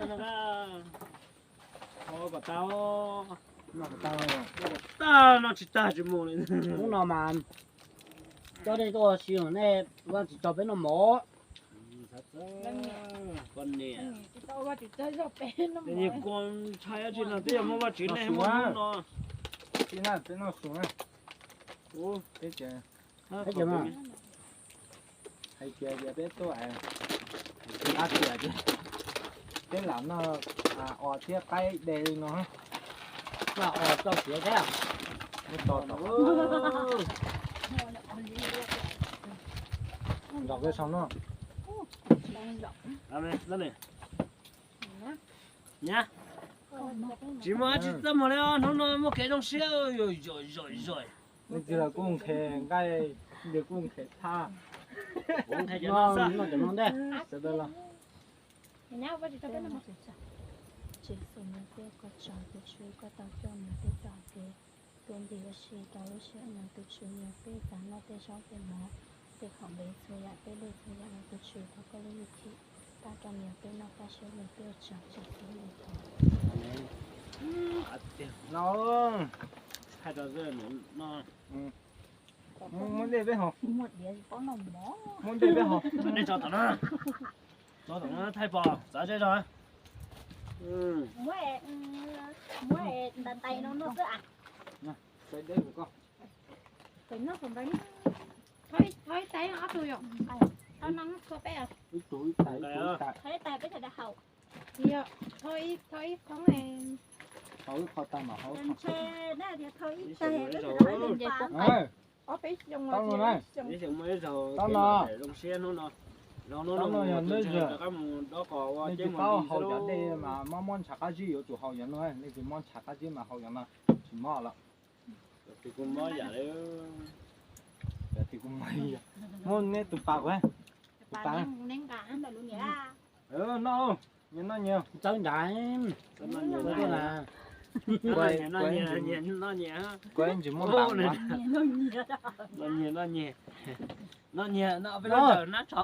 Noj kom tag, noj kom tag, noj tsis tag tsis mus li. Hnub no mas coj nej tuaj ua si nej Vaj Tswv tso peb noj mov. Poj niam, ntshai dab tsi no twb yog muaj Vaj Tswv nej muaj hnub no. Peb noj su na. Hais tias peb tuaj, peb lam noj os thiab qaib de li no. Noj os txoj siav thiab. Nrog peb sau no. Nyab, tsis muaj dab tsi txaj muag li os, hnub no muaj kev zoo siab. Leej twg los kuj nqhis nqaij, leej twg kuj nqhis thaj. Nqhis cov no xwb. Sawv daws los. Tswv Xyooj, nyob peb koj tsaug, tus Tswv koj tau coj mus peb txoj kev tuaj nti ua si rau lub sij hawm no, tus Tswv nyob peb txav noj tej zaub tej mov, tej khoom npe txhua yam, tej dej txhua yam no, tus Tswv thov koj lub ntuj thim pab rau nyob peb noj pab siab nyob peb ua tsaug tsaug txiv ntuj thov. No, thaij rau no, muab dej peb haus, muab dej peb haus, dej tso tom no, tso tom no thaij pom txav zej zog. Muab ntais ntais no noj xwb. Thov ib tais ob tug yom, thov no txhua peb, thov ib tais peb sawv daws haus. Thov ib, thov ib qhov, haus ib qho tag mas haus ib qho. Thov ib tais peb sawv daws haus. Ob peb xyoo, ib xyoo muaj ib zaug zoo siab hnub no. Zoo hnub no yog neb zog, rov qab mus dob qos ua nej tsis paub haus cov dej mas mob mob ntshav qab zib yuav tsum haus yog no, nej tsis mob ntshav qab zib mas haus yog no, tsis mob lawm. Cov twg kuj mob yam li, cov twg kuj mob yam, muab neb tus pas kuv, tus pas. Noj, nyias noj nyias, txawb nrad, noj nyias, noj nyias, kuv ntsis muab npam, noj nyias, noj nyias, noj nyias, noj peb lub nab tso.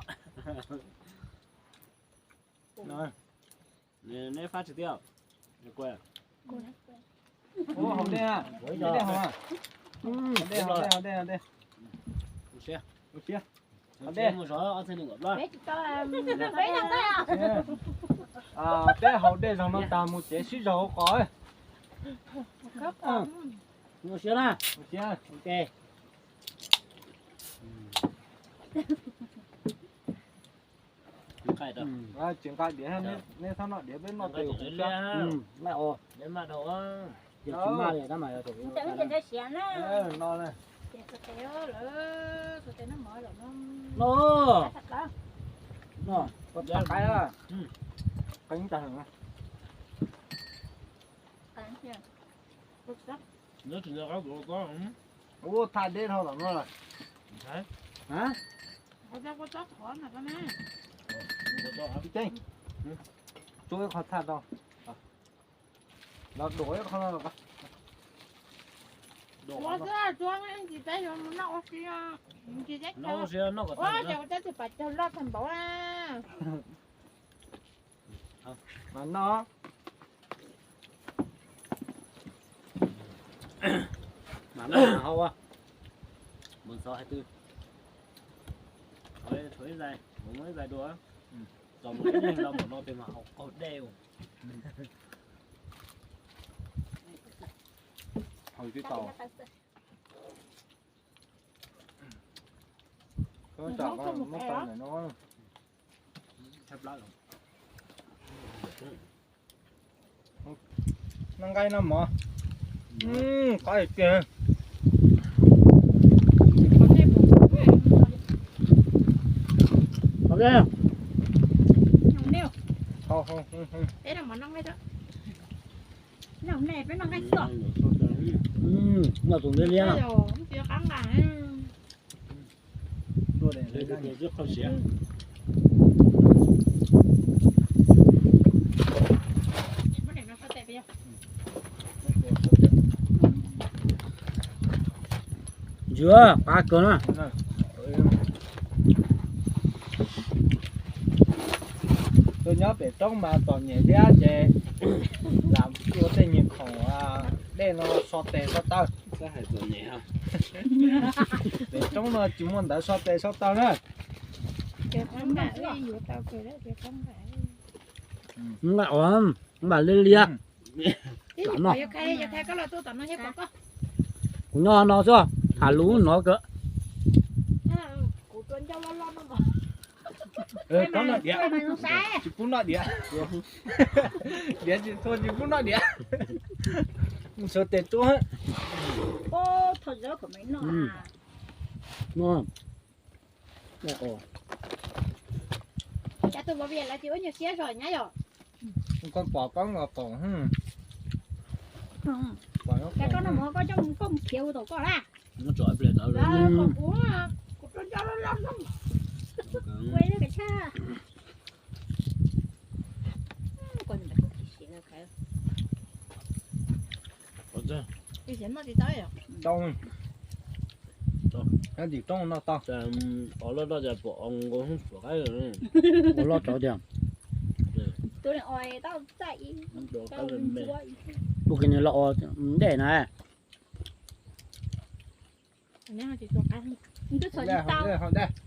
Neb fab tsis tiag. Haus dej, haus dej, haus dej, haus dej. Haus dej. Peb haus dej zaum no tas mus tsev sib zaug hauv qos. Mus siab na. Tsis nqa diav, neb txhob noj diav, peb noj tes. No, no, qeeb tag. Ua thaj deb dhau tom no lawm. Tsuab ib qho thaj rau. Los duam ib qho no los. Ua xwb, tsuab ib ntsis peb yuav mus noj ua si. Ua ces ua teb tus pas caug loj tag npaum na. Mas noj. Mas noj mas haus. Mus xov hais twg, tshuav ib zais, mus muab ib zais dua. Txog mus ib leeg los mus no pes mas haus qaug dej. Haus tsis tau. Noj nqaij noj mov. Qab tiag. Noj tus liab liab. Ntsuag qab kawg na. Tus nyob Pem roob mas txom nyem thiab ces lam ua tej nyuag khoom dej no so tes so taw. Pem roob no tsis muaj ntawv so tes so taw na. Nqa ua, nqa liab liab. Kuv nyob no xwb, tham lus no kawg. Tsis pub noj diav. Diav tsis txhua tsis pub noj diav. Suav tes tuab. Cas tus vauv vias lawv tsis ua nyuag siab zog nyab yom? Koj pom koj nkaus qaum. Cas koj noj mov koj coj mus koj mus khiav ua tom koj lawm. Kuv, kuv rau nco loj loj no. Ua ib lub kav chaj. Tim roob no tau. Ua loj rau tiag. Tus kws nws los ua ntej na. Twb txhom tsis tau.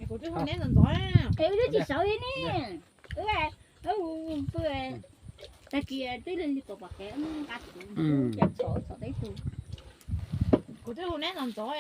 Kuv twb tsis sawv li ne. Tag kis twb li pom pom kev nqa kuv txhom txhom teb tug. Kuv twb hu neb ntxov ntxov.